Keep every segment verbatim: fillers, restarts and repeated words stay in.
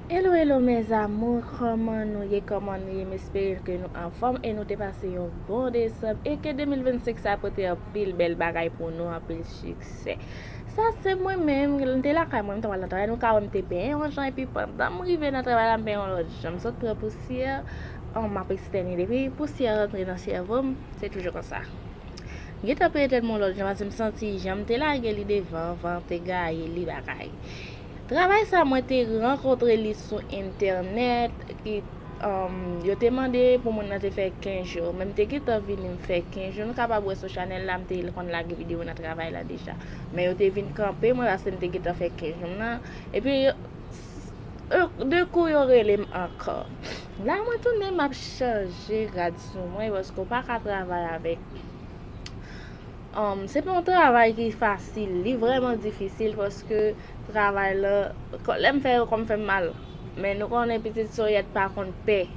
Hello, hello, mes amours, kòman nou ye, kòman nou ye? M espere ke nou anfòm e nou te pase yon bon desanm e ke de mil vennsenk sa pote anpil bèl bagay pou nou, anpil siksè. Sa se mwen menm, m te lakay mwen, m t al nan travay, nou ka wè m te benyen yon jan, epi pandan m rive nan travay la, m benyen yon lòt jan. M sot pran pousyè, an, m ap ekstène depi pousyè rantre nan sèvo m, se toujou konsa. M gentan peye tèt mwen lòt jan, paske m santi jan m te lage li devan, van te gaye li bagay. Travay sa, mwen te rankontre li sou entènèt, ki, um, yo te mande pou moun nan te fè kenz jou. Men m te gentan vini, m fè kenz jou. Nou kapab wè sou chanèl la, m te konn lage videyo nan travay la deja. Men yo te vin kanpe mwen, paske m te gentan fè kenz jou nan. Epi, yo, de kou yo rele m ankò. La, mwen tounen, m ap chanje rad sou mwen, paske w pa ka travay avèk Um, se pa yon travay ki fasil, li vrèman difisil, paske travay la, kò- lè m fè yo, kò m fè m mal. Men nou konnen pitit soyèt pa konn pè.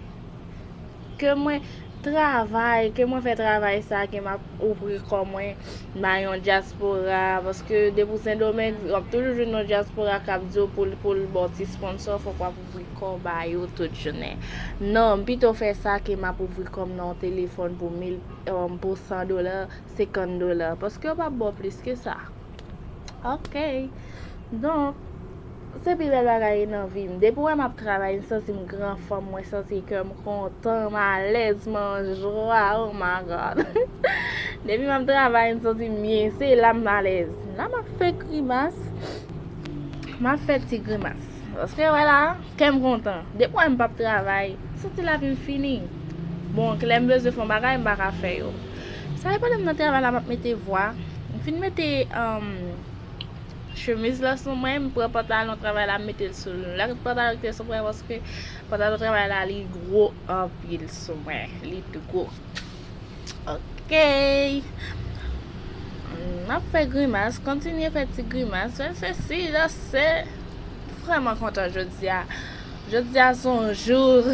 Ke mwen travay, ke mwen fè travay sa, ke m ap ouvri kò mwen ba yon dyaspora, paske depi w Sendomeng, w ap toujou jwenn yon dyaspora k ap di w pou l, pou l ba w ti sponsò, fòk w ap ouvri kò w ba yo tout jounen. Non, m pito fè sa ke m ap ouvri kò m nan yon telefòn pou mil, um, pou san dola, senkant dola, paske yo p ap ba w plis ke sa. Ok. Donk, se pi bèl bagay nan vi m. Depi w wè m ap travay, m santi m gran fanm, mwen santi kè m kontan, m alèz, m an jwa, oh my God. Depi m ap travay, m santi m byen, se la m alèz. La m ap fè grimas, m ap fè ti grimas. Paske, wè la, kè m kontan. Depi w wè m p ap travay, m santi lavi m fini. Bon, lè m bezwen fè yon bagay, m pa ka fè yo. Sa e pwoblèm nan travay la, m ap mete vwa. M fin mete, um, chemiz la sou mwen, m pran pantalon travay la, m mete l sou l. Lè pantalon te sou mwen, paske pantalon travay la, li gwo anpil sou mwen. Li gwo. Ok. M ap fè grimas, kontinye fè ti grimas, fè sesi, danse. Vrèman kontan jodi a. Jodi a se yon jou.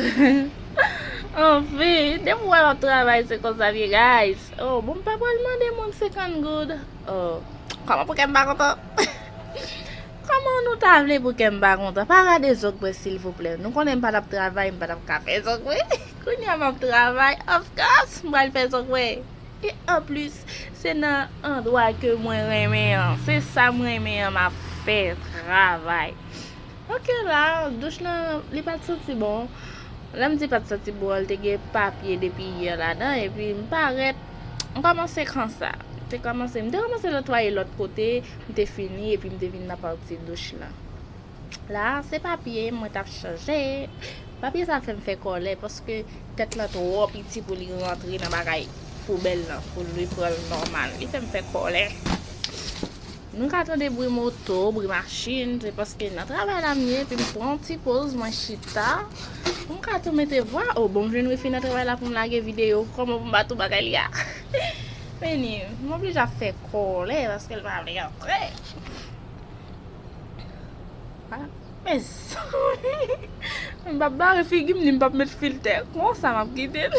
Anfen, depi w wè m ap travay, se konsa l ye, guys. Oh, bon, m pa pral mande moun senkant goud. Oh, kòman pou kè m pa kontan? Kòman nou ta vle pou kè m pa kontan? Pa gade zòt mwen, silvouplè. Nou konnen m pa t ap travay, m pa t ap ka fè zòt mwen. Kounye a m ap travay, of course, m pral fè zòt mwen. E anplis, se nan andwa ke mwen renmen an. Se sa m renmen an, m ap fè, travay. Ok, la, douch lan, li pa t santi bon. Lè m di pa t santi bon, li te gen papye depi yè ladan, epi m parèt, m kòmanse konsa. M te kòmanse, m te kòmanse netwaye lòt kote, m te fini, epi m te vin nan pati douch lan. La, se papye mwen t ap chanje. Papye sa fè m fè kòlè, paske tèt lan twò piti pou li rantre nan bagay poubèl lan, pou li pran l nòmal. Li fè m fè kòlè. Nou ka tande bri moto, bri machin, se paske nan travay la m ye, epi m pran yon ti poz, mwen chita. Pou m ka tou mete vwa, oh, bon, m jwenn wifi nan travay la pou m lage videyo. Kòman pou m ba tou bagay li a? Meni, m oblije ap fè kòlè, paske l pa vle antre. Ah, mezanmi. M p ap bare figi m, ni m p ap met filtè. Konsa m ap kite l.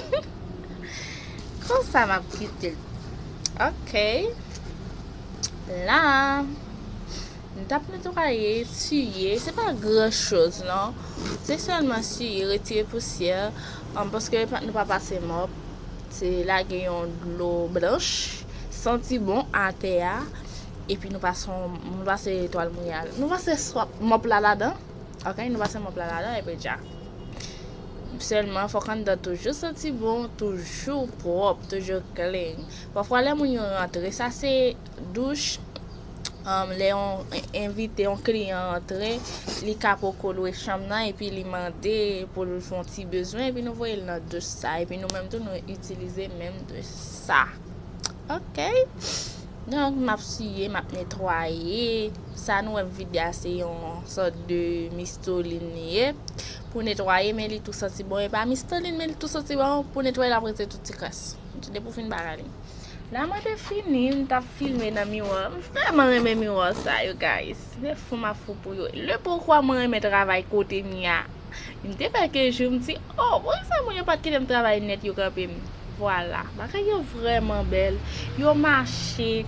Konsa m ap kite l. Ok. La, m t ap netwaye, siye. Se pa gran choz, non. Se sèlman siye, retire pousyè. Um, paske pa- nou pa pase mòp. Se lage yon dlo blanch, santi bon atè a. Epi nou pase, nou pase twal mouye a. Nou pase swap mòp la ladan. Ok, nou pase mòp la ladan, epi dja. Sèlman, fòk anndan toujou santi bon, toujou pwòp, toujou clean. Pafwa, lè moun yo rantre, sa se douch, um, lè yon envite, yon kliyan rantre, li ka poko lwe chanm nan, epi li mande pou l fè yon ti bezwen, epi nou voye l nan douch sa, epi nou menm tou, nou itilize menm douch sa. Ok. Donk, m ap siye, m ap netwaye. Sa nou wè m vide a, se yon sòt de mistolin li ye. Pou netwaye, men li tou santi bon. E pa mistolin, men li tou santi bon. Pou netwaye, l ap retire tout ti kras. Depi w fin bagay li. La, mwen te fini, m t ap filme nan miwa. M vrèman renmen miwa sa yo, guys. Se fou m ap fou pou yo. Le poukwa mwen renmen travay kote m ye a. M te fè kenz jou, m di, oh, poukisa moun yo pa t kite m travay nèt, yo kanpe m? Vwala. Bagay yo vrèman bèl. Yo mache.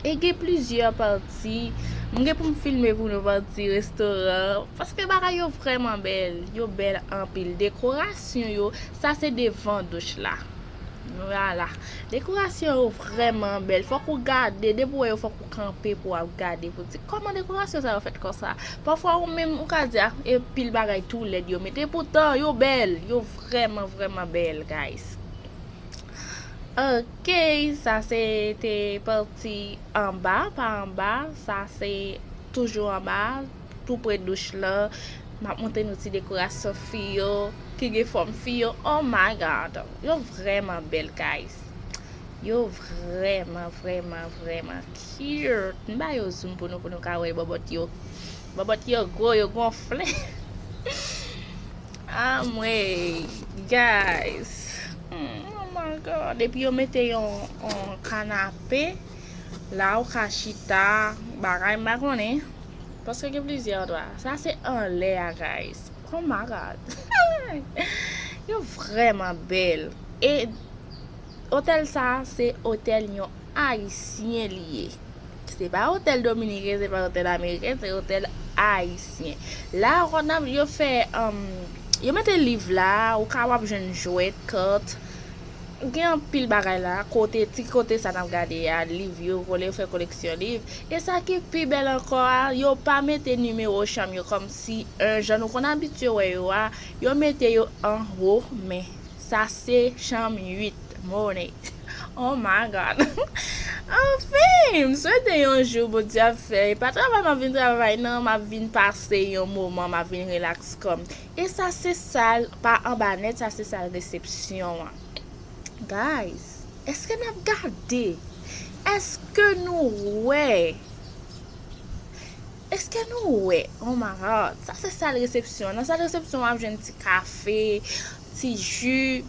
E gen plizyè pati. M gen pou m filme pou nou pati restoran. Paske bagay yo vrèman bèl. Yo bèl anpil. Dekorasyon yo. Sa se devan douch la. Vwala. Dekorasyon yo vrèman bèl. Fòk ou gade. Depi w wè yo, fòk ou kanpe pou w ap gade. Pou di kòman dekorasyon sa yo fèt konsa. Pafwa ou menm, ou ka di, ah, e pil bagay tou lèd yo mete. Poutan, yo bèl. Yo vrèman, vrèman bèl, guys. Ok, sa se te pati anba, pa anba, sa se toujou anba, tou pre douch lan. M ap montre nou ti dekorasyon fi yo, ki gen fòm fi yo. Oh my God, yo vrèman bèl, guys. Yo vrèman, vrèman, vrèman cute. M ba yo zoom pou nou, pou nou ka wè bòbòt yo. Bòbòt yo gwo, yo gonfle. Anmwey, guys. Hmm, oh my God. Epi yo mete yon, yon kanape la ou ka chita, bagay m pa konnen. Paske gen plizyè andwa. Sa se anlè a, guys. Oh my God. Yo vrèman bèl. E otèl sa, se otèl yon Ayisyen li ye. Se pa otèl dominiken, se pa otèl ameriken, se otèl ayisyen. La, konn ap, yo fè, um, yo mete liv la, ou ka w ap jwenn jwèt, kat. Gen anpil bagay la, kote, ti kote sa n ap gade a, liv yo, kole, yo fè koleksyon liv. E sa ki pi bèl ankò a, yo pa mete nimewo chanm yo kòmsi, en, jan nou konn abitye wè yo a, yo mete yo anwo, men sa se chanm uit, money. Oh my God. Anfen, m swete yon jou Bondye ap fè. E pa travay m ap vin travay, non, m ap vin pase yon moman, m ap vin relax kò m. E sa se sal, pa anba nèt, sa se sal resepsyon an. Guys, èske n ap gade? Èske nou wè? Èske nou wè? Oh my God. Sa se sal resepsyon. Nan sal resepsyon, w ap jwenn ti kafe, ti ji,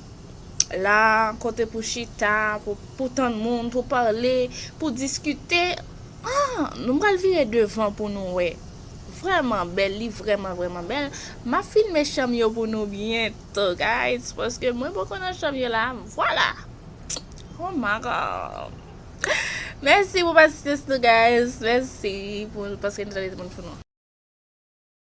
la, kote pou chita, pou, pou tann moun, pou pale, pou diskite. Ah, nou pral vire devan pou nou wè. Vrèman bèl, li vrèman, vrèman bèl. M ap filme chanm yo pou nou byento, guys, paske mwen poko nan chanm yo la. Vwala. Oh my God. Mèsi pou pasisans nou, guys. Mèsi pou, paske nou te rete pou nou.